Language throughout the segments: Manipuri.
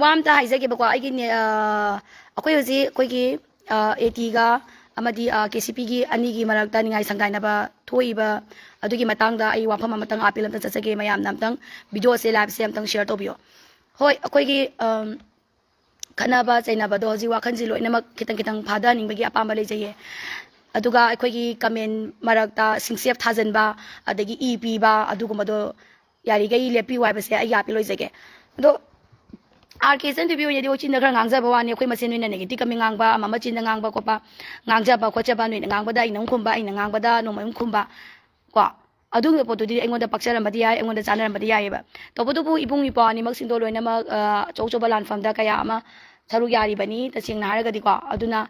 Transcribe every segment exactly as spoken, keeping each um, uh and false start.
ꯋꯥ ꯑꯝꯇ ꯍꯥꯏꯖꯒꯦꯕꯀꯣ꯫ ꯑꯩꯒꯤ ꯅꯦ-, ꯑ, ꯑꯩꯈꯣꯏ ꯍꯧꯖꯤꯛ ꯑꯩꯈꯣꯏꯒꯤ, ꯑ, AT ꯒ ꯑꯃꯗꯤ, ꯑ, KCP ꯒꯤ ꯑꯅꯤꯒꯤ ꯃꯔꯛꯇ ꯅꯤꯡꯉꯥꯏ ꯁꯪꯒꯥꯏꯅꯕ ꯊꯣꯛꯏꯕ ꯑꯗꯨꯒꯤ ꯃꯇꯥꯡꯗ ꯑꯩ ꯋꯥꯐꯝ ꯑꯃꯇꯪ appeal ꯑꯝꯇ ꯆꯠꯆꯒꯦ꯫ ꯃꯌꯥꯝꯅ ꯑꯝꯇꯪ video ꯁꯦ, live ꯁꯦ ꯑꯝꯇꯪ share ꯇꯧꯕꯤꯌꯣ꯫ ꯍꯣꯏ, ꯑꯩꯈꯣꯏꯒꯤ, ꯑꯝ, ꯈꯠꯅꯕ ꯆꯩꯅꯕꯗꯣ ꯍꯧꯖꯤꯛ ꯋꯥꯈꯜꯁꯤ ꯂꯣꯏꯅꯃꯛ ꯈꯤꯇꯪ ꯈꯤꯇꯪ ꯐꯥꯊꯍꯟꯅꯤꯡꯕꯒꯤ ꯑꯄꯥꯝꯕ ꯂꯩꯖꯩꯌꯦ꯫ ꯑꯗꯨꯒ ꯑꯩꯈꯣꯏꯒꯤ comment ꯃꯔꯛꯇ ꯁꯤꯡꯆꯦꯞ ꯊꯥꯖꯤꯟꯕ, ꯑꯗꯒꯤ ꯏ ꯄꯤꯕ, ꯑꯗꯨꯒꯨꯝꯕꯗꯣ ꯌꯥꯔꯤꯈꯩ ꯂꯦꯞꯄꯤꯌꯨ ꯍꯥꯏꯕꯁꯦ ꯑꯩꯒꯤ appeal ꯑꯣꯏꯖꯒꯦ꯫ ꯑꯗꯣ R K ꯏꯆꯟꯊꯣꯏꯕꯤ ꯑꯣꯏꯅꯗꯤ ꯍꯣꯏ ꯆꯤꯟꯗ ꯈꯔ ꯉꯥꯡꯖꯕ ꯋꯥꯅꯤ, ꯑꯩꯈꯣꯏ ꯃꯁꯦꯟ ꯅꯣꯏꯅ negative comment ꯉꯥꯡꯕ, ꯑꯃ ꯑꯃ ꯆꯤꯟꯗ ꯉꯥꯡꯕ ꯈꯣꯠꯄ, ꯉꯥꯡꯖꯕ ꯈꯣꯠꯆꯕ, ꯅꯣꯏꯅ ꯉꯥꯡꯕꯗ ꯑꯩꯅ ꯑꯃꯨꯛ ꯈꯨꯝꯕ, ꯑꯩꯅ ꯉꯥꯡꯕꯗ ꯅꯣꯡꯃꯩ ꯑꯃꯨꯛ ꯈꯨꯝꯕ, ꯀꯣ, ꯑꯗꯨꯒꯤ ꯄꯣꯠꯇꯨꯗꯤ ꯑꯩꯉꯣꯟꯗ ꯄꯛꯆꯔꯝꯕꯗꯤ ꯌꯥꯏ, ꯑꯩꯉꯣꯟꯗ ꯆꯥꯟꯅꯔꯝꯕꯗꯤ ꯌꯥꯏꯑꯕ꯫ ꯇꯧꯕꯇꯕꯨ ꯏꯕꯨꯡ ꯏꯄ꯭ꯋꯥ ꯑꯅꯤꯃꯛꯁꯤꯡꯗꯣ ꯂꯣꯏꯅꯃꯛ, ꯑ, ꯑꯆꯧ ꯑꯆꯧꯕ ꯂꯥꯟꯐꯝꯗ ꯀꯌꯥ ꯑꯃ ꯁꯔꯨꯛ ꯌꯥꯔꯤꯕꯅꯤ, ꯇꯁꯦꯡꯅ ꯍꯥꯏꯔꯒꯗꯤꯀꯣ꯫ ꯑꯗꯨꯅ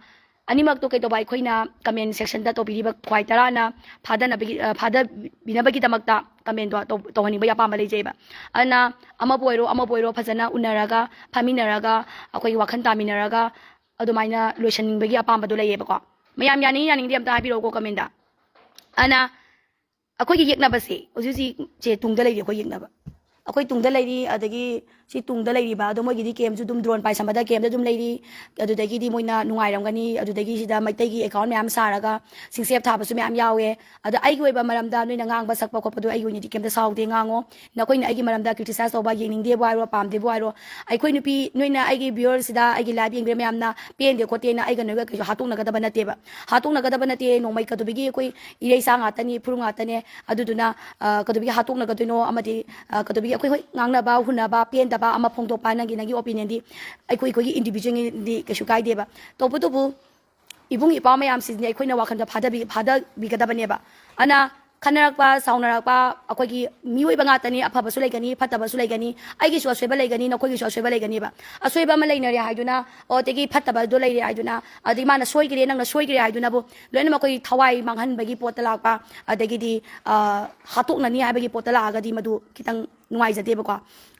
ꯑꯅꯤꯃꯛꯇꯣ ꯀꯩꯗꯧꯕ, ꯑꯩꯈꯣꯏꯅ comment section ꯗ ꯇꯧꯕꯤꯔꯤꯕ ꯈ꯭ꯋꯥꯏ ꯇꯔꯥꯅ ꯐꯥꯗꯅꯕꯒꯤ, ꯑ, ꯐꯥꯗꯕꯤꯅꯕꯒꯤꯗꯃꯛꯇ comment ꯇꯣ ꯇꯧ-, ꯇꯧꯍꯟꯅꯤꯡꯕꯒꯤ ꯑꯄꯥꯝꯕ ꯂꯩꯖꯩꯕ꯫ ꯑꯗꯨꯅ ꯑꯃꯕꯨ ꯑꯣꯏꯔꯣ, ꯑꯃꯕꯨ ꯑꯣꯏꯔꯣ, ꯐꯖꯅ ꯎꯅꯔꯒ, ꯐꯝꯃꯤꯟꯅꯔꯒ, ꯑꯩꯈꯣꯏꯒꯤ ꯋꯥꯈꯜ ꯇꯥꯃꯤꯟꯅꯔꯒ ꯑꯗꯨꯃꯥꯏꯅ ꯂꯣꯏꯁꯤꯟꯅꯤꯡꯕꯒꯤ ꯑꯄꯥꯝꯕꯗꯣ ꯂꯩꯌꯦꯕꯀꯣ꯫ ꯃꯌꯥꯝ ꯌꯥꯅꯤꯡ ꯌꯥꯅꯤꯡꯗꯦ ꯑꯝꯇ ꯍꯥꯏꯕꯤꯔꯛꯎꯀꯣ comment ꯇ꯫ ꯑꯗꯨꯅ ꯑꯩꯈꯣꯏꯒꯤ ꯌꯦꯛꯅꯕꯁꯦ ꯍꯧꯖꯤꯛ ꯍꯧꯖꯤꯛꯁꯦ ꯇꯨꯡꯗ ꯂꯩꯔꯤ, ꯑꯩꯈꯣꯏ ꯌꯦꯛꯅꯕ꯫ ꯑꯩꯈꯣꯏ ꯇꯨꯡꯗ ꯂꯩꯔꯤ, ꯑꯗꯒꯤ ꯁꯤ ꯇꯨꯡꯗ ꯂꯩꯔꯤꯕ, ꯑꯗꯣ ꯃꯣꯏꯒꯤꯗꯤ camp ꯁꯨ ꯑꯗꯨꯝ drone ꯄꯥꯏꯁꯟꯕꯗ camp ꯇ ꯑꯗꯨꯝ ꯂꯩꯔꯤ꯫ ꯑꯗꯨꯗꯒꯤꯗꯤ ꯃꯣꯏꯅ ꯅꯨꯡꯉꯥꯏꯔꯝꯒꯅꯤ, ꯑꯗꯨꯗꯒꯤ ꯁꯤꯗ ꯃꯩꯇꯩꯒꯤ account ꯃꯌꯥꯝ ꯁꯥꯔꯒ ꯁꯤꯡꯆꯦꯞ ꯊꯥꯕꯁꯨ ꯃꯌꯥꯝ ꯌꯥꯎꯋꯦ꯫ ꯑꯗꯣ ꯑꯩꯒꯤ ꯑꯣꯏꯕ ꯃꯔꯝꯗ ꯅꯣꯏꯅ ꯉꯥꯡꯕ ꯁꯛꯄ ꯈꯣꯠꯄꯗꯣ ꯑꯩꯒꯤ ꯑꯣꯏꯅꯗꯤ ꯀꯩꯝꯇ ꯁꯥꯎꯗꯦ, ꯉꯥꯡꯉꯣ꯫ ꯅꯈꯣꯏꯅ ꯑꯩꯒꯤ ꯃꯔꯝꯗ criticize ꯇꯧꯕ, ꯌꯦꯡꯅꯤꯡꯗꯦꯕꯨ ꯍꯥꯏꯔꯣ, ꯄꯥꯝꯗꯦꯕꯨ ꯍꯥꯏꯔꯣ, ꯑꯩꯈꯣꯏ ꯅꯨꯄꯤ, ꯅꯣꯏꯅ ꯑꯩꯒꯤ viewer ꯁꯤꯗ, ꯑꯩꯒꯤ live ꯌꯦꯡꯕꯤꯔ ꯃꯌꯥꯝꯅ ꯄꯦꯟꯗꯦ ꯈꯣꯠꯇꯦꯅ ꯑꯩꯒ ꯅꯣꯏꯒ ꯀꯩꯁꯨ ꯍꯥꯠꯇꯣꯛꯅꯒꯗꯕ ꯅꯠꯇꯦꯕ꯫ ꯍꯥꯠꯇꯣꯛꯅꯒꯗꯕ ꯅꯠꯇꯦ, ꯅꯣꯡꯃꯩ ꯀꯗꯨꯕꯤꯒꯤ ꯑꯩꯈꯣꯏ ꯏꯔꯩꯆꯥ ꯉꯥꯛꯇꯅꯤ, ꯐꯨꯔꯨꯞ ꯉꯥꯛꯇꯅꯦ꯫ ꯑꯗꯨꯗꯨꯅ, ꯑ, ꯀꯗꯨꯕꯤꯒꯤ ꯍꯥꯠꯇꯣꯛꯅꯒꯗꯣꯏꯅꯣ, ꯑꯃꯗꯤ, ꯑ, ꯀꯗꯨꯕꯤꯒꯤ ꯑꯩꯈꯣꯏ ꯍꯣꯏ ꯉꯥꯡꯅꯕ, ꯍꯨꯟꯅꯕ, ꯄꯦꯟꯗꯕ ꯑꯃ ꯐꯣꯡꯗꯣꯛꯄ, ꯅꯪꯒꯤ, ꯅꯪꯒꯤ opinion ꯗꯤ ꯑꯩꯈꯣꯏ, ꯑꯩꯈꯣꯏꯒꯤ individual ꯒꯤꯗꯤ ꯀꯩꯁꯨ ꯀꯥꯏꯗꯦꯕ꯫ ꯇꯧꯕꯇꯕꯨ ꯏꯕꯨꯡ ꯏꯄ꯭ꯋꯥ ꯃꯌꯥꯝꯁꯤꯅꯤ ꯑꯩꯈꯣꯏꯅ ꯋꯥꯈꯜꯗ ꯐꯥꯗꯕꯤ-, ꯐꯥꯗꯕꯤꯒꯗꯕꯅꯦꯕ꯫ ꯑꯗꯨꯅ ꯈꯟꯅꯔꯛꯄ, ꯁꯥꯎꯅꯔꯛꯄ, ꯑꯩꯈꯣꯏꯒꯤ ꯃꯤꯑꯣꯏꯕ ꯉꯥꯛꯇꯅꯤ, ꯑꯐꯕꯁꯨ ꯂꯩꯒꯅꯤ, ꯐꯠꯇꯕꯁꯨ ꯂꯩꯒꯅꯤ, ꯑꯩꯒꯤꯁꯨ ꯑꯁꯣꯏꯕ ꯂꯩꯒꯅꯤ, ꯅꯈꯣꯏꯒꯤꯁꯨ ꯑꯁꯣꯏꯕ ꯂꯩꯒꯅꯤꯕ꯫ ꯑꯁꯣꯏꯕ ꯑꯃ ꯂꯩꯅꯔꯦ ꯍꯥꯏꯗꯨꯅ, ꯑꯣ, ꯑꯗꯒꯤ ꯐꯠꯇꯕꯗꯣ ꯂꯩꯔꯦ ꯍꯥꯏꯗꯨꯅ, ꯑꯗꯒꯤ ꯃꯥꯅ ꯁꯣꯏꯈ꯭ꯔꯦ, ꯅꯪꯅ ꯁꯣꯏꯈ꯭ꯔꯦ ꯍꯥꯏꯗꯨꯅꯕꯨ ꯂꯣꯏꯅꯃꯛ ꯑꯩꯈꯣꯏ ꯊꯋꯥꯏ ꯃꯥꯡꯍꯟꯕꯒꯤ ꯄꯣꯠꯇ ꯂꯥꯛꯄ, ꯑꯗꯒꯤꯗꯤ, ꯑ, ꯍꯥꯠꯇꯣꯛꯅꯅꯤ ꯍꯥꯏꯕꯒꯤ ꯄꯣꯠꯇ ꯂꯥꯛꯑꯒꯗꯤ ꯃꯗꯨ ꯈꯤꯇꯪ ꯅꯨꯡꯉꯥꯏꯖꯗꯦꯕꯀꯣ꯫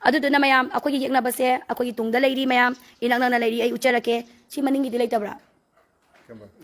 ꯑꯗꯨꯗꯨꯅ ꯃꯌꯥꯝ, ꯑꯩꯈꯣꯏꯒꯤ ꯌꯦꯛꯅꯕꯁꯦ ꯑꯩꯈꯣꯏꯒꯤ ꯇꯨꯡꯗ ꯂꯩꯔꯤ, ꯃꯌꯥꯝ ꯏꯅꯛ ꯅꯛꯅ ꯂꯩꯔꯤ꯫ ꯑꯩ ꯎꯠꯆꯔꯛꯀꯦ, ꯁꯤ ꯃꯅꯤꯡꯒꯤꯗꯤ ꯂꯩꯇꯕ꯭ꯔꯥ?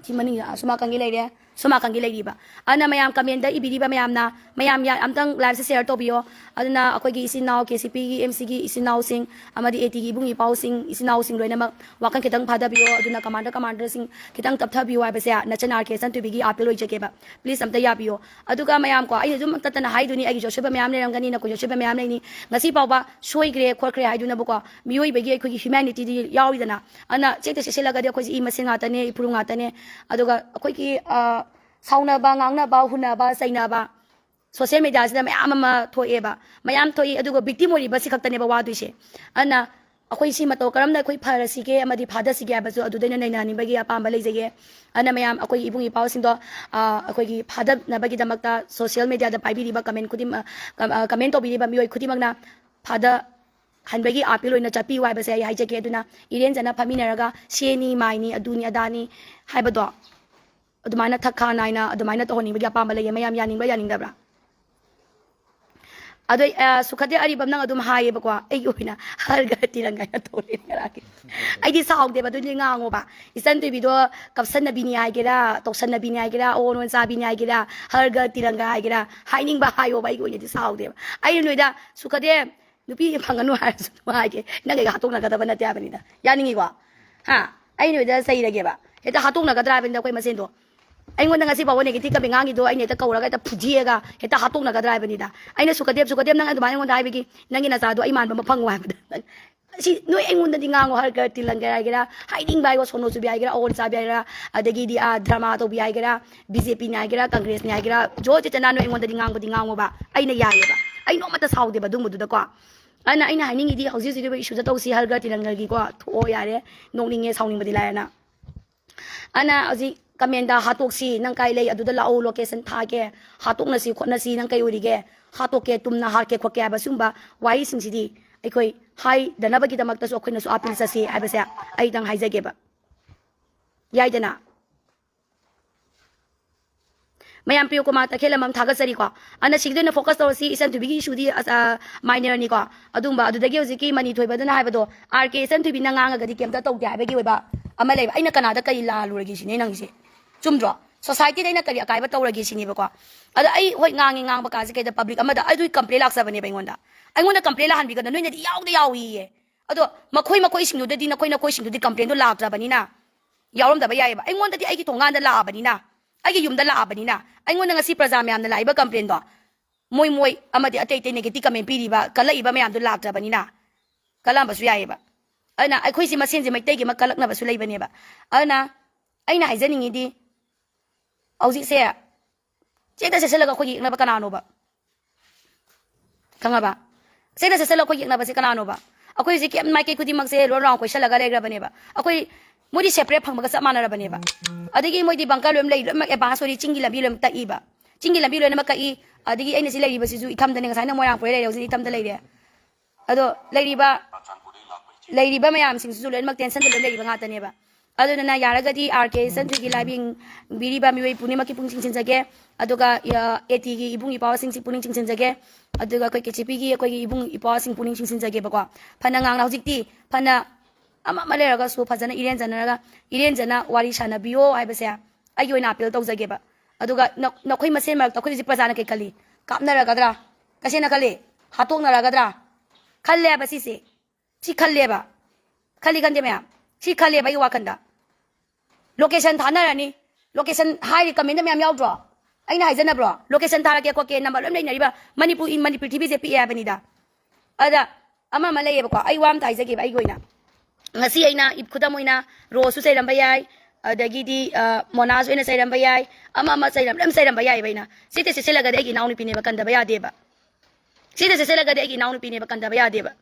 ꯁꯤ ꯃꯅꯤꯡꯗ, ꯑꯁꯣꯝ ꯅꯥꯀꯟꯒꯤ ꯂꯩꯔꯦ꯫ ꯁꯣꯝ ꯅꯥꯀꯟꯒꯤ ꯂꯩꯔꯤꯕ꯫ ꯑꯗꯨꯅ ꯃꯌꯥꯝ comment ꯏꯕꯤꯔꯤꯕ ꯃꯌꯥꯝꯅ, ꯃꯌꯥꯝ ꯌꯥ-, ꯑꯝꯇꯪ live ꯁꯦ share ꯇꯧꯕꯤꯌꯣ꯫ ꯑꯗꯨꯅ ꯑꯩꯈꯣꯏꯒꯤ ꯏꯆꯤꯟ ꯏꯅꯥꯎ, ꯀꯦ ꯁꯤ ꯄꯤꯒꯤ, ꯑꯦꯝ ꯁꯤꯒꯤ ꯏꯆꯤꯟ ꯏꯅꯥꯎꯁꯤꯡ, ꯑꯃꯗꯤ ꯑꯦ ꯇꯤꯒꯤ ꯏꯕꯨꯡ ꯏꯄꯥꯎꯁꯤꯡ, ꯏꯆꯤꯟ ꯏꯅꯥꯎꯁꯤꯡ ꯂꯣꯏꯅꯃꯛ ꯋꯥꯈꯜ ꯈꯤꯇꯪ ꯐꯥꯗꯕꯤꯌꯣ꯫ ꯑꯗꯨꯅ commander commanderꯁꯤꯡ ꯈꯤꯇꯪ ꯇꯞꯊꯕꯤꯌꯣ ꯍꯥꯏꯕꯁꯦ ꯅꯆꯟ ꯑꯥꯔ ꯀꯦ ꯏꯆꯟ ꯊꯣꯏꯕꯤꯒꯤ appeal ꯑꯣꯏꯖꯒꯦꯕ꯫ Please ꯑꯝꯇ ꯌꯥꯕꯤꯌꯣ꯫ ꯑꯗꯨꯒ ꯃꯌꯥꯝ ꯀꯣ, ꯑꯩꯅ ꯑꯗꯨꯝ ꯇꯠꯇꯅ ꯍꯥꯏꯗꯨꯅꯤ, ꯑꯩꯒꯤꯁꯨ ꯑꯁꯣꯏꯕ ꯃꯌꯥꯝ ꯂꯩꯔꯝꯒꯅꯤ, ꯅꯈꯣꯏꯁꯨ ꯑꯁꯣꯏꯕ ꯃꯌꯥꯝ ꯂꯩꯅꯤ꯫ ꯉꯁꯤ ꯐꯥꯎꯕ ꯁꯣꯏꯈ꯭ꯔꯦ ꯈꯣꯠꯈ꯭ꯔꯦ ꯍꯥꯏꯗꯨꯅꯕꯨꯀꯣ, ꯃꯤꯑꯣꯏꯕꯒꯤ ꯑꯩꯈꯣꯏꯒꯤ humanityꯗꯤ ꯌꯥꯎꯔꯤꯗꯅ꯫ ꯑꯗꯨꯅ ꯆꯦꯛꯇ ꯆꯦꯛꯁꯤꯜꯂꯒꯗꯤ ꯑꯩꯈꯣꯏꯁꯦ ꯏ ꯃꯁꯦꯟ ꯉꯥꯛꯇꯅꯦ, ꯏꯐꯨꯔꯨ ꯉꯥꯛꯇꯅꯦ꯫ ꯑꯗꯨꯒ ꯑꯩꯈꯣꯏꯒꯤ, ꯑ, ꯁꯥꯎꯅꯕ, ꯉꯥꯡꯅꯕ, ꯍꯨꯟꯅꯕ, ꯆꯩꯅꯕ, social mediaꯁꯤꯗ ꯃꯌꯥꯝ ꯑꯃ ꯊꯣꯛꯑꯦꯕ꯫ ꯃꯌꯥꯝ ꯊꯣꯛꯏ, ꯑꯗꯨꯒ victim ꯑꯣꯏꯔꯤꯕꯁꯤ ꯈꯛꯇꯅꯦꯕ ꯋꯥꯗꯣꯏꯁꯦ꯫ ꯑꯗꯨꯅ ꯑꯩꯈꯣꯏ ꯁꯤ ꯃꯇꯧ ꯀꯔꯝꯅ ꯑꯩꯈꯣꯏ ꯐꯔꯁꯤꯒꯦ ꯑꯃꯗꯤ ꯐꯥꯗꯁꯤꯒꯦ ꯍꯥꯏꯕꯁꯨ ꯑꯗꯨꯗ ꯑꯩꯅ ꯅꯩꯅꯍꯟꯅꯤꯡꯕꯒꯤ ꯑꯄꯥꯝꯕ ꯂꯩꯖꯩꯌꯦ꯫ ꯑꯗꯨꯅ ꯃꯌꯥꯝ ꯑꯩꯈꯣꯏꯒꯤ ꯏꯕꯨꯡ ꯏꯄꯥꯁꯤꯡꯗꯣ, ꯑ, ꯑꯩꯈꯣꯏꯒꯤ ꯐꯥꯗꯅꯕꯒꯤꯗꯃꯛꯇ social mediaꯗ ꯄꯥꯏꯕꯤꯔꯤꯕ comment ꯈꯨꯗꯤꯡꯃꯛ, ꯑ, comment ꯇꯧꯕꯤꯔꯤꯕ ꯃꯤꯑꯣꯏ ꯈꯨꯗꯤꯡꯃꯛꯅ ꯐꯥꯗꯍꯟꯕꯒꯤ appeal ꯑꯣꯏꯅ ꯆꯠꯄꯤꯌꯨ ꯍꯥꯏꯕꯁꯦ ꯑꯩ ꯍꯥꯏꯖꯒꯦ꯫ ꯑꯗꯨꯅ ꯏꯔꯦꯟꯖꯅ ꯐꯝꯃꯤꯟꯅꯔꯒ ꯁꯦꯅꯤ ꯃꯥꯏꯅꯤ ꯑꯗꯨꯅꯤ ꯑꯗꯥꯅꯤ ꯍꯥꯏꯕꯗꯣ ꯑꯗꯨꯃꯥꯏꯅ ꯊꯛ ꯈꯥ ꯅꯥꯏꯅ ꯑꯗꯨꯃꯥꯏꯅ ꯇꯧꯍꯟꯅꯤꯡꯕꯒꯤ ꯑꯄꯥꯝꯕ ꯂꯩꯌꯦ꯫ ꯃꯌꯥꯝ ꯌꯥꯅꯤꯡꯕ꯭ꯔꯥ ꯌꯥꯅꯤꯡꯗꯕ꯭ꯔꯥ? ꯑꯗꯣ, ꯑ, ꯁꯨꯈꯗꯦꯕ ꯑꯔꯤꯕꯝ, ꯅꯪ ꯑꯗꯨꯝ ꯍꯥꯏꯌꯦꯕꯀꯣ, ꯑꯩꯒꯤ ꯑꯣꯏꯅ ꯍꯔꯒ ꯇꯤꯔꯪꯒ ꯍꯥꯏꯅ ꯇꯧꯔꯦ ꯉꯔꯥꯡꯒꯤ꯫ ꯑꯩꯗꯤ ꯁꯥꯎꯗꯦꯕ, ꯑꯗꯨꯗꯤ ꯉꯥꯡꯉꯣꯕ꯫ ꯏꯆꯟ ꯇꯣꯏꯕꯤꯗꯣ ꯀꯞꯁꯟꯅꯕꯤꯅꯤ ꯍꯥꯏꯒꯦꯔꯥ, ꯇꯧꯁꯟꯅꯕꯤꯅꯤ ꯍꯥꯏꯒꯦꯔꯥ, ꯑꯣ ꯅꯣꯟ ꯆꯥꯕꯤꯅꯤ ꯍꯥꯏꯒꯦꯔꯥ, ꯍꯔꯒ ꯇꯤꯔꯪꯒ ꯍꯥꯏꯒꯦꯔꯥ, ꯍꯥꯏꯅꯤꯡꯕ ꯍꯥꯏꯌꯣꯕ, ꯑꯩꯒꯤ ꯑꯣꯏꯅꯗꯤ ꯁꯥꯎꯗꯦꯕ꯫ ꯑꯩꯅ ꯅꯣꯏꯗ ꯁꯨꯈꯗꯦ ꯅꯨꯄꯤ ꯐꯪꯒꯅꯨ ꯍꯥꯏꯔꯁꯨ ꯍꯥꯏꯒꯦ, ꯅꯪ ꯑꯩꯒ ꯍꯥꯠꯇꯣꯛꯅꯒꯗꯕ ꯅꯠꯇꯦ ꯍꯥꯏꯕꯅꯤꯗ꯫ ꯌꯥꯅꯤꯡꯉꯤꯀꯣ? ꯍꯥ? ꯑꯩ ꯅꯣꯏꯗ ꯆꯩꯔꯒꯦꯕ꯫ ꯍꯦꯛꯇ ꯍꯥꯠꯇꯣꯛꯅꯒꯗ꯭ꯔꯥ ꯍꯥꯏꯕꯅꯤꯗ ꯑꯩꯈꯣꯏ ꯃꯁꯦꯟꯗꯣ꯫ ꯑꯩꯉꯣꯟꯗ ꯉꯁꯤ ꯐꯥꯎꯕ negative comment ꯉꯥꯡꯉꯤꯗꯣ ꯑꯩꯅ ꯍꯦꯛꯇ ꯀꯧꯔꯒ ꯍꯦꯛꯇ ꯐꯨꯖꯤꯑꯒ ꯍꯦꯛꯇ ꯍꯥꯠꯇꯣꯛꯅꯒꯗ꯭ꯔꯥ ꯍꯥꯏꯕꯅꯤꯗ꯫ ꯑꯩꯅ ꯁꯨꯀꯗꯦꯕ, ꯁꯨꯀꯗꯦꯕ, ꯅꯪ ꯑꯗꯨꯃꯥꯏꯅ ꯑꯩꯉꯣꯟꯗ ꯍꯥꯏꯕꯒꯤ ꯅꯪꯒꯤ ꯅꯆꯥꯗꯣ ꯑꯩ ꯃꯥꯟꯕ ꯑꯃ ꯐꯪꯉꯣ ꯍꯥꯏꯕꯗ ꯅꯪ ꯁꯤ ꯅꯣꯏ ꯑꯩꯉꯣꯟꯗꯗꯤ ꯉꯥꯡꯉꯣ, ꯍꯔ ꯀꯔ ꯇꯤꯂꯪꯒꯔ ꯍꯥꯏꯒꯦꯔꯥ, ꯍꯥꯏꯅꯤꯡꯕ ꯍꯥꯏꯌꯣ, ꯁꯣꯅꯣ ꯆꯨꯕꯤ ꯍꯥꯏꯒꯦꯔꯥ, ꯑꯋꯣꯟ ꯆꯥꯕꯤ ꯍꯥꯏꯒꯦꯔꯥ, ꯑꯗꯒꯤꯗꯤ, ꯑꯥ, drama ꯇꯧꯕꯤ ꯍꯥꯏꯒꯦꯔꯥ, ꯕꯤ ꯖꯦ ꯄꯤꯅꯤ ꯍꯥꯏꯒꯦꯔꯥ, ꯀꯪꯒ꯭ꯔꯦꯁꯅꯤ ꯍꯥꯏꯒꯦꯔꯥ, ꯖꯣ ꯆꯦꯇꯅꯥ ꯅꯣꯏ ꯑꯩꯉꯣꯟꯗꯗꯤ ꯉꯥꯡꯕꯗꯤ ꯉꯥꯡꯉꯣꯕ, ꯑꯩꯅ ꯌꯥꯏꯌꯦꯕ꯫ ꯑꯩ ꯅꯣꯡꯃꯇ ꯁꯥꯎꯗꯦꯕ ꯑꯗꯨꯒꯨꯝꯕꯗꯨꯗꯀꯣ꯫ ꯑꯗꯨꯅ ꯑꯩꯅ ꯍꯥꯏꯅꯤꯡꯉꯤꯗꯤ ꯍꯧꯖꯤꯛ ꯍꯧꯖꯤꯛꯀꯤ ꯑꯣꯏꯕ ꯏꯁꯨꯗ ꯇꯧꯁꯤ, ꯍꯔ ꯀꯔ ꯇꯤꯂꯪꯒꯔꯒꯤꯀꯣ, ꯊꯣꯛꯑꯣ ꯌꯥꯔꯦ, ꯅꯣꯛꯅꯤꯡꯉꯦ, ꯁꯥꯎꯅꯤꯡꯕꯗꯤ ꯂꯥꯏꯔꯅ꯫ ꯑꯗꯨꯅ ꯍꯧꯖꯤꯛ commentꯗ ꯍꯥꯠꯇꯣꯛꯁꯤ, ꯅꯪ ꯀꯥꯏ ꯂꯩ, ꯑꯗꯨꯗ ꯂꯥꯛꯑꯣ, location ꯊꯥꯒꯦ, ꯍꯥꯠꯇꯣꯛꯅꯁꯤ ꯈꯣꯠꯅꯁꯤ, ꯅꯪ ꯀꯩ ꯑꯣꯏꯔꯤꯒꯦ, ꯍꯥꯠꯇꯣꯛꯀꯦ, ꯇꯨꯝꯅ ꯍꯥꯠꯀꯦ ꯈꯣꯠꯀꯦ ꯍꯥꯏꯕ ꯁꯤꯒꯨꯝꯕ ꯋꯥꯍꯩꯁꯤꯡꯁꯤꯗꯤ ꯑꯩꯈꯣꯏ ꯍꯥꯏꯗꯅꯕꯒꯤꯗꯃꯛꯇꯁꯨ ꯑꯩꯈꯣꯏꯅꯁꯨ appeal ꯆꯠꯁꯤ ꯍꯥꯏꯕꯁꯦ ꯑꯩꯗꯪ ꯍꯥꯏꯖꯒꯦꯕ꯫ ꯌꯥꯏꯗꯅ? ꯃꯌꯥꯝ ꯄ꯭ꯔꯤꯌꯣ ꯀꯨꯃꯥꯔ ꯇꯈꯦꯜꯂꯝꯕꯝ ꯊꯥꯒꯠꯆꯔꯤꯀꯣ꯫ ꯑꯗꯨꯅ ꯁꯤꯒꯤꯗ ꯑꯣꯏꯅ focus ꯇꯧꯔꯁꯤ, ꯏꯆꯟ ꯊꯣꯏꯕꯤꯒꯤ ꯏꯁꯨꯗꯤ, ꯑꯁ, ꯑ, minorꯅꯤꯀꯣ꯫ ꯑꯗꯨꯒꯨꯝꯕ, ꯑꯗꯨꯗꯒꯤ ꯍꯧꯖꯤꯛꯀꯤ ꯃꯅꯤ ꯊꯣꯏꯕꯗꯨꯅ ꯍꯥꯏꯕꯗꯣ, ꯑꯥꯔ ꯀꯦ ꯏꯆꯟ ꯊꯣꯏꯕꯤꯅ ꯉꯥꯡꯉꯒꯗꯤ ꯀꯩꯝꯇ ꯇꯧꯗꯦ ꯍꯥꯏꯕꯒꯤ ꯑꯣꯏꯕ ꯑꯃ ꯂꯩꯕ꯫ ꯑꯩꯅ ꯀꯅꯥꯗ ꯀꯔꯤ ꯂꯥꯜꯂꯨꯔꯒꯦ ꯁꯤꯅꯦ ꯅꯪꯒꯤꯁꯦ꯫ ꯆꯨꯝꯗ꯭ꯔꯣ? ꯁꯣꯁꯥꯏꯇꯤꯗ ꯑꯩꯅ ꯀꯔꯤ ꯑꯀꯥꯏꯕ ꯇꯧꯔꯒꯦ ꯁꯤꯅꯦꯕꯀꯣ꯫ ꯑꯗꯣ ꯑꯩ ꯍꯣꯏ ꯉꯥꯡꯉꯤ, ꯉꯥꯡꯕ ꯀꯥꯁꯦ ꯀꯩꯗ ꯄꯕ꯭ꯂꯤꯛ ꯑꯃꯗ ꯑꯗꯨꯒꯤ ꯀꯝꯄ꯭ꯂꯦꯟ ꯂꯥꯛꯆꯕꯅꯦꯕ ꯑꯩꯉꯣꯟꯗ꯫ ꯑꯩꯉꯣꯟꯗ ꯀꯝꯄ꯭ꯂꯦꯟ ꯂꯥꯛꯍꯟꯕꯤꯒꯅꯨ, ꯅꯣꯏꯅꯗꯤ ꯌꯥꯎꯗ ꯌꯥꯎꯏꯌꯦ꯫ ꯑꯗꯣ ꯃꯈꯣꯏ ꯃꯈꯣꯏꯁꯤꯡꯗꯨꯗꯗꯤ, ꯅꯈꯣꯏ ꯅꯈꯣꯏꯁꯤꯡꯗꯨꯗꯤ ꯀꯝꯄ꯭ꯂꯦꯟꯗꯣ ꯂꯥꯛꯇ꯭ꯔꯕꯅꯤꯅ ꯌꯥꯎꯔꯝꯗꯕ ꯌꯥꯏꯑꯕ꯫ ꯑꯩꯉꯣꯟꯗꯗꯤ ꯑꯩꯒꯤ ꯊꯣꯡꯒꯥꯟꯗ ꯂꯥꯛꯑꯕꯅꯤꯅ, ꯑꯩꯒꯤ ꯌꯨꯝꯗ ꯂꯥꯛꯑꯕꯅꯤꯅ, ꯑꯩꯉꯣꯟꯗ ꯉꯁꯤ ꯄ꯭ꯔꯖꯥ ꯃꯌꯥꯝꯅ ꯂꯥꯛꯏꯕ ꯀꯝꯄ꯭ꯂꯦꯟꯗꯣ ꯃꯣꯏ ꯃꯣꯏ ꯑꯃꯗꯤ ꯑꯇꯩ ꯑꯇꯩ ꯅꯦꯒꯦꯇꯤꯚ ꯀꯃꯦꯟ ꯄꯤꯔꯤꯕ, ꯀꯜꯂꯛꯏꯕ ꯃꯌꯥꯝꯗꯣ ꯂꯥꯛꯇ꯭ꯔꯕꯅꯤꯅ ꯀꯜꯂꯝꯕꯁꯨ ꯌꯥꯏꯑꯕ꯫ ꯑꯗꯨꯅ ꯑꯩꯈꯣꯏꯁꯤ ꯃꯁꯦꯟꯁꯦ ꯃꯩꯇꯩꯒꯤ ꯑꯃ ꯀꯜꯂꯛꯅꯕꯁꯨ ꯂꯩꯕꯅꯦꯕ꯫ ꯑꯗꯨꯅ ꯑꯩꯅ ꯍꯥꯏꯖꯅꯤꯡꯉꯤꯗꯤ ꯍꯧꯖꯤꯛꯁꯦ ꯆꯦꯗ ꯆꯦꯠꯁꯤꯜꯂꯒ ꯑꯩꯈꯣꯏ ꯌꯦꯛꯅꯕ ꯀꯅꯥꯅꯣꯕ? ꯈꯪꯉꯕ? ꯆꯦꯗ ꯆꯦꯠꯁꯤꯜꯂꯒ ꯑꯩꯈꯣꯏ ꯌꯦꯛꯅꯕꯁꯦ ꯀꯅꯥꯅꯣꯕ? ꯑꯩꯈꯣꯏ ꯍꯧꯖꯤꯛ ꯀꯦꯞ ꯃꯥꯏꯀꯩ ꯈꯨꯗꯤꯡꯃꯛꯁꯦ ꯂꯣꯏ ꯔꯥꯎꯟ ꯀꯣꯏꯁꯜꯂꯒ ꯂꯩꯈ꯭ꯔꯕꯅꯦꯕ꯫ ꯑꯩꯈꯣꯏ ꯃꯣꯏꯗꯤ ꯁꯦꯄꯔꯦꯠ ꯐꯪꯕꯒ ꯆꯞ ꯃꯥꯟꯅꯔꯕꯅꯦꯕ꯫ ꯑꯗꯒꯤ ꯃꯣꯏꯗꯤ ꯕꯪꯀꯔ ꯂꯣꯏ ꯂꯩ, ꯂꯣꯏꯅꯃꯛ ꯑꯦꯗꯚꯥꯟꯁ ꯑꯣꯏꯔꯤ, ꯆꯤꯡꯒꯤ ꯂꯝꯕꯤ ꯂꯣꯏꯅꯃꯛ ꯇꯛꯏꯕ꯫ ꯆꯤꯡꯒꯤ ꯂꯝꯕꯤ ꯂꯣꯏꯅꯃꯛ ꯀꯛꯏ꯫ ꯑꯗꯒꯤ ꯑꯩꯅ ꯁꯤ ꯂꯩꯔꯤꯕꯁꯤꯁꯨ ꯏꯊꯝꯗꯅꯦ, ꯉꯁꯥꯏꯅ ꯃꯣꯏꯔꯥꯡ ꯄꯨꯔꯩ ꯂꯩꯔꯦ, ꯍꯧꯖꯤꯛ ꯏꯊꯝꯗ ꯂꯩꯔꯦ꯫ ꯑꯗꯣ ꯂꯩꯔꯤꯕ ꯂꯩꯔꯤꯕ ꯃꯌꯥꯝꯁꯤꯡꯁꯤꯁꯨ ꯂꯣꯏꯅꯃꯛ ꯇꯦꯟꯁꯟꯗ ꯂꯣꯏ ꯂꯩꯔꯤꯕ ꯉꯥꯛꯇꯅꯦꯕ꯫ ꯑꯗꯨꯗꯨꯅ ꯌꯥꯔꯒꯗꯤ ꯑꯥꯔ ꯀꯦ ꯁꯟꯊꯨꯒꯤ ꯂꯥꯏꯕꯤ ꯌꯦꯡꯕꯤꯔꯤꯕ ꯃꯤꯑꯣꯏ ꯄꯨꯝꯅꯃꯛꯀꯤ ꯄꯨꯛꯅꯤꯡ ꯆꯤꯡꯁꯤꯟꯖꯒꯦ꯫ ꯑꯗꯨꯒ ꯑꯦ ꯇꯤꯒꯤ ꯏꯕꯨꯡ ꯏꯄ꯭ꯋꯥꯁꯤꯡꯁꯤ ꯄꯨꯛꯅꯤꯡ ꯆꯤꯡꯁꯤꯟꯖꯒꯦ꯫ ꯑꯗꯨꯒ ꯑꯩꯈꯣꯏ ꯀꯦ ꯁꯤ ꯄꯤꯒꯤ ꯑꯩꯈꯣꯏꯒꯤ ꯏꯕꯨꯡ ꯏꯄ꯭ꯋꯥꯁꯤꯡ ꯄꯨꯛꯅꯤꯡ ꯆꯤꯡꯁꯤꯟꯖꯒꯦꯕꯀꯣ꯫ ꯐꯅ ꯉꯥꯡꯅ ꯍꯧꯖꯤꯛꯇꯤ ꯐꯅ ꯑꯃ ꯑꯃ ꯂꯩꯔꯒꯁꯨ ꯐꯖꯅ ꯏꯔꯦꯟꯖꯅꯔꯒ, ꯏꯔꯦꯟꯖꯅ ꯋꯥꯔꯤ ꯁꯥꯟꯅꯕꯤꯌꯣ ꯍꯥꯏꯕꯁꯦ ꯑꯩꯒꯤ ꯑꯣꯏꯅ ꯑꯄꯤꯜ ꯇꯧꯖꯒꯦꯕ꯫ ꯑꯗꯨꯒ ꯅ-, ꯅꯈꯣꯏ ꯃꯁꯦꯟ ꯃꯔꯛꯇ ꯑꯩꯈꯣꯏ ꯍꯧꯖꯤꯛ ꯄ꯭ꯔꯖꯥꯅ ꯀꯩ ꯈꯜꯂꯤ? ꯀꯥꯞꯅꯔꯒꯗ꯭ꯔꯥ? ꯀꯩꯁꯦꯅ ꯈꯜꯂꯤ? ꯍꯥꯠꯇꯣꯛꯅꯔꯒꯗ꯭ꯔꯥ? ꯈꯜꯂꯦ ꯍꯥꯏꯕ ꯁꯤꯁꯦ꯫ ꯁꯤ ꯈꯜꯂꯦꯕ꯫ ꯈꯜꯂꯤ ꯈꯟꯗꯦ ꯃꯌꯥꯝ? ꯁꯤ ꯈꯜꯂꯦꯕ ꯑꯩꯒꯤ ꯋꯥꯈꯟꯗ꯫ ꯂꯣꯀꯦꯁꯟ ꯊꯥꯅꯔꯅꯤ꯫ ꯂꯣꯀꯦꯁꯟ ꯍꯥꯏꯔꯤ ꯀꯃꯦꯟꯗ ꯃꯌꯥꯝ ꯌꯥꯎꯗ꯭ꯔꯣ? ꯑꯩꯅ ꯍꯥꯏꯖꯅꯕ꯭ꯔꯣ? ꯂꯣꯀꯦꯁꯟ ꯊꯥꯔꯛꯀꯦ ꯈꯣꯠꯀꯦ ꯅꯝꯕꯔ ꯂꯣꯏ ꯂꯩꯅꯔꯤꯕ ꯃꯅꯤꯄꯨꯔ, ꯃꯅꯤꯄꯨꯔ ꯄ꯭ꯔꯤꯊꯤꯕꯤꯁꯦ ꯄꯤꯛꯑꯦ ꯍꯥꯏꯕꯅꯤꯗ꯫ ꯑꯗ ꯑꯃ ꯑꯃ ꯂꯩꯌꯦꯕꯀꯣ, ꯑꯩ ꯋꯥ ꯑꯝꯇ ꯍꯥꯏꯖꯒꯦꯕ ꯑꯩꯒꯤ ꯑꯣꯏꯅ꯫ ꯉꯁꯤ ꯑꯩꯅ ꯏꯞ-, ꯈꯨꯗꯝ ꯑꯣꯏꯅ ꯔꯣꯁꯁꯨ ꯆꯩꯔꯝꯕ ꯌꯥꯏ, ꯑꯗꯒꯤꯗꯤ, ꯑ, ꯃꯣꯅꯥꯁꯨ ꯑꯩꯅ ꯆꯩꯔꯝꯕ ꯌꯥꯏ, ꯑꯃ ꯑꯃ ꯆꯩꯔꯝ-, ꯂꯣꯏ ꯆꯩꯔꯝꯕ ꯌꯥꯏꯑꯕ ꯑꯩꯅ꯫ ꯁꯤꯗ ꯆꯦꯠꯁꯤꯜꯂꯒꯗꯤ ꯑꯩꯒꯤ ꯏꯅꯥꯎꯅꯨꯄꯤꯅꯦꯕ, ꯀꯟꯗꯕ ꯌꯥꯗꯦꯕ꯫ ꯁꯤꯗ ꯆꯦꯠꯁꯤꯜꯂꯒꯗꯤ ꯑꯩꯒꯤ ꯏꯅꯥꯎꯅꯨꯄꯤꯅꯦꯕ, ꯀꯟꯗꯕ ꯌꯥꯗꯦꯕ꯫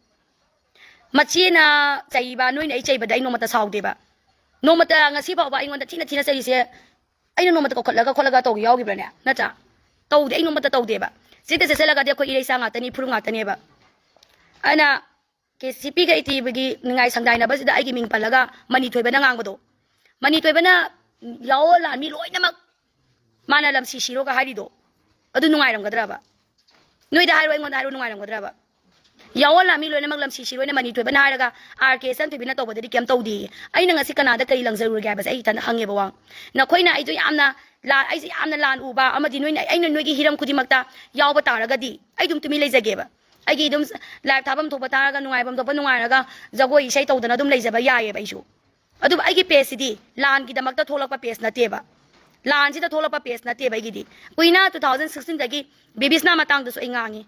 ꯃꯆꯦꯅ ꯆꯩꯕ, ꯅꯣꯏꯅ ꯑꯩ ꯆꯩꯕꯗ ꯑꯩ ꯅꯣꯡꯃꯇ ꯁꯥꯎꯗꯦꯕ꯫ ꯅꯣꯡꯃꯇ ꯉꯁꯤ ꯐꯥꯎꯕ ꯑꯩꯉꯣꯟꯗ ꯊꯤꯅ ꯊꯤꯅ ꯆꯩꯔꯤꯁꯦ ꯑꯩꯅ ꯅꯣꯡꯃꯇ ꯀꯧꯈꯠꯂꯒ ꯈꯣꯠꯂꯒ ꯇꯧꯕ ꯌꯥꯎꯈꯤꯕ꯭ꯔꯅꯦ? ꯅꯠꯇ꯭ꯔꯥ? ꯇꯧꯗꯦ, ꯑꯩ ꯅꯣꯡꯃꯇ ꯇꯧꯗꯦꯕ꯫ ꯁꯤꯗ ꯆꯦꯠꯁꯤꯜꯂꯒꯗꯤ ꯑꯩꯈꯣꯏ ꯏꯔꯩꯆꯥ ꯉꯥꯛꯇꯅꯤ, ꯐꯨꯔꯨꯞ ꯉꯥꯛꯇꯅꯦꯕ꯫ ꯑꯗꯨꯅ ꯀꯦ ꯁꯤ ꯄꯤꯒ ꯑꯦ ꯇꯤꯒꯤ ꯅꯤꯡꯉꯥꯏ ꯁꯪꯗꯥꯏꯅꯕꯁꯤꯗ ꯑꯩꯒꯤ ꯃꯤꯡ ꯄꯜꯂꯒ ꯃꯅꯤ ꯊꯣꯏꯕꯅ ꯉꯥꯡꯕꯗꯣ, ꯃꯅꯤ ꯊꯣꯏꯕꯅ ꯌꯥꯑꯣ ꯂꯥꯟꯃꯤ ꯂꯣꯏꯅꯃꯛ ꯃꯥꯅ ꯂꯝꯁꯤ ꯁꯤꯔꯣꯒ ꯍꯥꯏꯔꯤꯗꯣ, ꯑꯗꯨ ꯅꯨꯡꯉꯥꯏꯔꯝꯒꯗ꯭ꯔꯕ? ꯅꯣꯏꯗ ꯍꯥꯏꯔꯣ, ꯑꯩꯉꯣꯟꯗ ꯍꯥꯏꯔꯣ, ꯅꯨꯡꯉꯥꯏꯔꯝꯒꯗ꯭ꯔꯕ? ꯌꯥꯑꯣ ꯂꯥꯟꯃꯤ ꯂꯣꯏꯅꯃꯛ ꯂꯝꯁꯤ ꯁꯤꯔꯣꯏꯅ ꯃꯅꯤ ꯊꯣꯏꯕꯅ ꯍꯥꯏꯔꯒ ꯑꯥꯔ ꯀꯦ ꯁꯟꯊꯣꯏꯕꯤꯅ ꯇꯧꯕꯗꯗꯤ ꯀꯩꯝ ꯇꯧꯗꯦꯌꯦ꯫ ꯑꯩꯅ ꯉꯁꯤ ꯀꯅꯥꯗ ꯀꯔꯤ ꯂꯪꯖꯔꯨꯔꯒꯦ ꯍꯥꯏꯕꯁꯦ ꯑꯩ ꯏꯊꯟꯗ ꯍꯪꯉꯦꯕ ꯋꯥ꯫ ꯅꯈꯣꯏꯅ ꯑꯩꯗꯣ ꯌꯥꯝꯅ ꯂꯥꯟ, ꯑꯩꯁꯦ ꯌꯥꯝꯅ ꯂꯥꯟ ꯎꯕ ꯑꯃꯗꯤ ꯅꯣꯏꯅ, ꯑꯩꯅ ꯅꯣꯏꯒꯤ ꯍꯤꯔꯝ ꯈꯨꯗꯤꯡꯃꯛꯇ ꯌꯥꯎꯕ ꯇꯥꯔꯒꯗꯤ ꯑꯩ ꯑꯗꯨꯝ ꯇꯨꯃꯤꯟ ꯂꯩꯖꯒꯦꯕ꯫ ꯑꯩꯒꯤ ꯑꯗꯨꯝ live ꯊꯥꯐꯝ ꯊꯣꯛꯄ ꯊꯥꯔꯒ, ꯅꯨꯡꯉꯥꯏꯐꯝ ꯊꯣꯛꯄ ꯅꯨꯡꯉꯥꯏꯔꯒ, ꯖꯒꯣꯏ ꯏꯁꯩ ꯇꯧꯗꯅ ꯑꯗꯨꯝ ꯂꯩꯖꯕ ꯌꯥꯏꯌꯦꯕ ꯑꯩꯁꯨ꯫ ꯑꯗꯨꯕꯨ ꯑꯩꯒꯤ pageꯁꯤꯗꯤ ꯂꯥꯟꯒꯤꯗꯃꯛꯇ ꯊꯣꯛꯂꯛꯄ page ꯅꯠꯇꯦꯕ꯫ ꯂꯥꯟꯁꯤꯗ ꯊꯣꯛꯂꯛꯄ page ꯅꯠꯇꯦꯕ ꯑꯩꯒꯤꯗꯤ꯫ ꯀꯨꯏꯅ two thousand sixteen ꯗꯒꯤ ꯕꯤꯕꯤꯁꯅꯥ ꯃꯇꯥꯡꯗꯁꯨ ꯑꯩ ꯉꯥꯡꯉꯤ,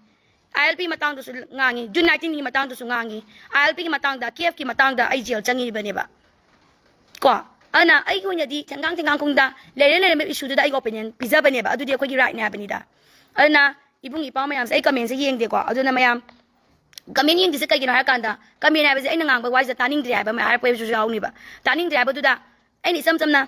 ILP ꯃꯇꯥꯡꯗꯁꯨ ꯉꯥꯡꯉꯤ, June nineteen ꯒꯤ ꯃꯇꯥꯡꯗꯁꯨ ꯉꯥꯡꯉꯤ, ILP ꯒꯤ ꯃꯇꯥꯡꯗ, CAF ꯀꯤ ꯃꯇꯥꯡꯗ ꯑꯩ jail ꯆꯪꯉꯤꯕꯅꯦꯕ꯫ ꯀꯣ, ꯑꯗꯨꯅ ꯑꯩꯒꯤ ꯑꯣꯏꯅꯗꯤ ꯊꯦꯡꯒꯥꯡ ꯊꯦꯡꯒꯥꯡ ꯈꯣꯡꯗ ꯂꯩꯔ ꯂꯩꯔꯝꯕ issue ꯗꯨꯗ ꯑꯩꯒꯤ opinion ꯄꯤꯖꯕꯅꯦꯕ꯫ ꯑꯗꯨꯗꯤ ꯑꯩꯈꯣꯏꯒꯤ right ꯅꯦ ꯍꯥꯏꯕꯅꯤꯗ꯫ ꯑꯗꯨꯅ ꯏꯕꯨꯡ ꯏꯄ꯭ꯋꯥ ꯃꯌꯥꯝꯁꯦ, ꯑꯩ comment ꯁꯦ ꯌꯦꯡꯗꯦꯀꯣ꯫ ꯑꯗꯨꯅ ꯃꯌꯥꯝ comment ꯌꯦꯡꯗ꯭ꯔꯤꯁꯦ ꯀꯩꯒꯤꯅꯣ ꯍꯥꯏꯔꯀꯥꯟꯗ, comment ꯍꯥꯏꯕꯁꯦ ꯑꯩꯅ ꯉꯥꯡꯕ ꯋꯥꯁꯦ ꯇꯥꯅꯤꯡꯗ꯭ꯔꯦ ꯍꯥꯏꯕ ꯃꯌꯥꯝ ꯍꯥꯏꯔꯛꯄꯁꯨ ꯌꯥꯎꯅꯤꯕ꯫ ꯇꯥꯅꯤꯡꯗ꯭ꯔꯦ ꯍꯥꯏꯕꯗꯨꯗ ꯑꯩꯅ ꯏꯆꯝ ꯆꯝꯅ,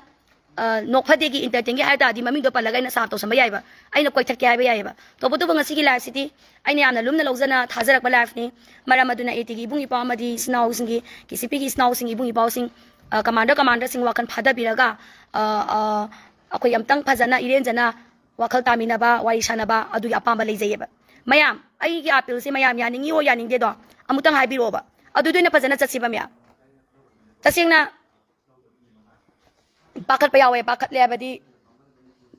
ꯑ, ꯅꯣꯛꯐꯗꯦꯒꯤ entertain ꯒꯤ ꯍꯥꯏ ꯇꯥꯔꯗꯤ ꯃꯃꯤꯡꯗꯣ ꯄꯜꯂꯒ ꯑꯩꯅ ꯁꯥꯞ ꯇꯧꯁꯟꯕ ꯌꯥꯏꯕ, ꯑꯩꯅ ꯀꯣꯏꯊꯠꯀꯦ ꯍꯥꯏꯕ ꯌꯥꯏꯕ꯫ ꯇꯧꯕꯇꯕꯨ ꯉꯁꯤꯒꯤ live ꯁꯤꯗꯤ ꯑꯩꯅ ꯌꯥꯝꯅ ꯂꯨꯝꯅ ꯂꯧꯖꯅ ꯊꯥꯖꯔꯛꯄ live ꯅꯤ꯫ ꯃꯔꯝ ꯑꯗꯨꯅ AT ꯒꯤ ꯏꯕꯨꯡ ꯏꯄ꯭ꯋꯥ ꯑꯃꯗꯤ ꯏꯆꯤꯟ ꯏꯅꯥꯎꯁꯤꯡꯒꯤ, KCP ꯒꯤ ꯏꯆꯤꯟ ꯏꯅꯥꯎꯁꯤꯡ, ꯏꯕꯨꯡ ꯏꯄ꯭ꯋꯥꯁꯤꯡ, ꯑ, commander commander ꯁꯤꯡ ꯋꯥꯈꯜ ꯐꯥꯊꯕꯤꯔꯒ, ꯑ, ꯑ, ꯑꯩꯈꯣꯏ ꯑꯝꯇꯪ ꯐꯖꯅ ꯏꯔꯦꯟꯖꯅ ꯋꯥꯈꯜ ꯇꯥꯃꯤꯟꯅꯕ, ꯋꯥꯔꯤ ꯁꯥꯟꯅꯕ ꯑꯗꯨꯒꯤ ꯑꯄꯥꯝꯕ ꯂꯩꯖꯩꯌꯦꯕ꯫ ꯃꯌꯥꯝ, ꯑꯩꯒꯤ appeal ꯁꯦ ꯃꯌꯥꯝ ꯌꯥꯅꯤꯡꯉꯤ ꯑꯣ ꯌꯥꯅꯤꯡꯗꯦꯗꯣ ꯑꯃꯨꯛꯇꯪ ꯍꯥꯏꯕꯤꯔꯛꯑꯣꯕ꯫ ꯑꯗꯨꯗ ꯑꯣꯏꯅ ꯐꯖꯅ ꯆꯠꯁꯤꯕ ꯃꯌꯥꯝ꯫ ꯇꯁꯦꯡꯅ ꯄꯥꯈꯠꯄ ꯌꯥꯎꯋꯦ꯫ ꯄꯥꯈꯠꯂꯦ ꯍꯥꯏꯕꯗꯤ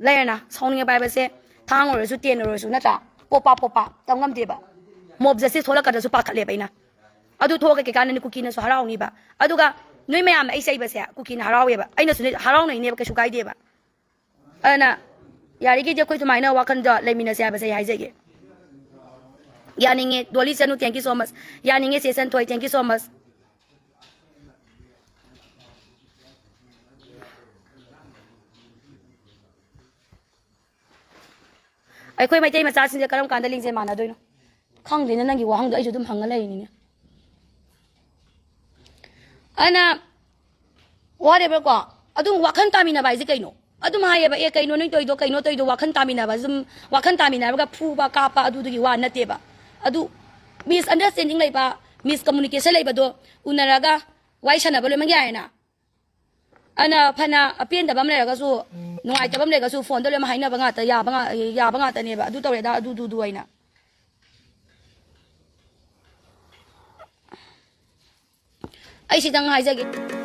ꯂꯩꯔꯅ ꯁꯥꯎꯅꯤꯡꯉꯛꯄ ꯍꯥꯏꯕꯁꯦ ꯊꯥꯡ ꯑꯣꯏꯔꯁꯨ, ꯇꯦꯟ ꯑꯣꯏꯔꯁꯨ, ꯅꯠꯇ꯭ꯔꯥ? ꯄꯣꯄꯥ ꯄꯣꯄꯥ ꯇꯝ ꯉꯝꯗꯦꯕ꯫ Mob justice ꯊꯣꯛꯂꯛꯀꯗ꯭ꯔꯁꯨ ꯄꯥꯈꯠꯂꯦꯕ ꯑꯩꯅ꯫ ꯑꯗꯨ ꯊꯣꯛꯑꯒ ꯀꯩꯀꯥꯟꯗꯅꯤ ꯀꯨꯀꯤꯅꯁꯨ ꯍꯔꯥꯎꯅꯤꯕ꯫ ꯑꯗꯨꯒ ꯅꯣꯏ ꯃꯌꯥꯝꯅ ꯑꯩ ꯆꯩꯕꯁꯦ ꯀꯨꯀꯤꯅ ꯍꯔꯥꯎꯋꯦꯕ, ꯑꯩꯅꯁꯨ ꯅꯣꯏ ꯍꯔꯥꯎꯅꯩꯅꯦꯕ, ꯀꯩꯁꯨ ꯀꯥꯏꯗꯦꯕ꯫ ꯑꯗꯨꯅ ꯌꯥꯔꯤꯈꯩꯗꯤ ꯑꯩꯈꯣꯏ ꯁꯨꯃꯥꯏꯅ ꯋꯥꯈꯜꯗ ꯂꯩꯃꯤꯟꯅꯁꯦ ꯍꯥꯏꯕꯁꯦ ꯑꯩ ꯍꯥꯏꯖꯒꯦ꯫ ꯌꯥꯅꯤꯡꯉꯦ ꯗꯣꯂꯤ ꯆꯅꯨ, thank you so much꯫ ꯌꯥꯅꯤꯡꯉꯦ ꯆꯦ ꯁꯟꯊꯣꯏ, thank you so much꯫ ꯑꯩꯈꯣꯏ ꯃꯩꯇꯩ ꯃꯆꯥꯁꯤꯡꯁꯦ ꯀꯔꯝ ꯀꯥꯟꯗ ꯂꯤꯡꯖꯦꯜ ꯃꯥꯟꯅꯗꯣꯏꯅꯣ? ꯈꯪꯗꯦꯅꯦ, ꯅꯪꯒꯤ ꯋꯥꯍꯪꯗꯣ ꯑꯩꯁꯨ ꯑꯗꯨꯝ ꯍꯪꯉ ꯂꯩꯔꯤꯅꯤꯅꯦ꯫ ꯑꯗꯨꯅ whatever ꯀꯣ, ꯑꯗꯨꯝ ꯋꯥꯈꯜ ꯇꯥꯃꯤꯟꯅꯕ ꯍꯥꯏꯁꯦ ꯀꯩꯅꯣ? ꯑꯗꯨꯝ ꯍꯥꯏꯌꯦꯕ, "ꯑꯦ, ꯀꯩꯅꯣ ꯅꯣꯏ ꯇꯧꯔꯤꯗꯣ, ꯀꯩꯅꯣ ꯇꯧꯔꯤꯗꯣ?" ꯋꯥꯈꯜ ꯇꯥꯃꯤꯟꯅꯕ, ꯑꯗꯨꯝ ꯋꯥꯈꯜ ꯇꯥꯃꯤꯟꯅꯔꯒ ꯐꯨꯕ ꯀꯥꯞꯄ ꯑꯗꯨꯗꯨꯒꯤ ꯋꯥ ꯅꯠꯇꯦꯕ꯫ ꯑꯗꯨ misunderstanding ꯂꯩꯕ, miscommunication ꯂꯩꯕꯗꯣ ꯎꯅꯔꯒ ꯋꯥꯔꯤ ꯁꯥꯟꯅꯕ ꯂꯣꯏꯅꯃꯛ ꯌꯥꯏꯌꯦꯅ꯫ ꯑꯗꯨꯅ ꯐꯅ ꯑꯄꯦꯟꯗꯕ ꯑꯃ ꯂꯩꯔꯒꯁꯨ, ꯅꯨꯡꯉꯥꯏꯇꯕ ꯑꯃ ꯂꯩꯔꯒꯁꯨ ꯐꯣꯟꯗ ꯂꯣꯏꯅꯃꯛ ꯍꯥꯏꯅꯕ ꯉꯥꯛꯇ, ꯌꯥꯕ ꯉꯥ-, ꯌꯥꯕ ꯉꯥꯛꯇꯅꯦꯕ꯫ ꯑꯗꯨ ꯇꯧꯔꯦꯗ, ꯑꯗꯨ ꯗꯨ ꯗꯨ ꯍꯥꯏꯅ꯫ ꯑꯩ ꯁꯤꯗꯪ ꯍꯥꯏꯖꯒꯦ꯫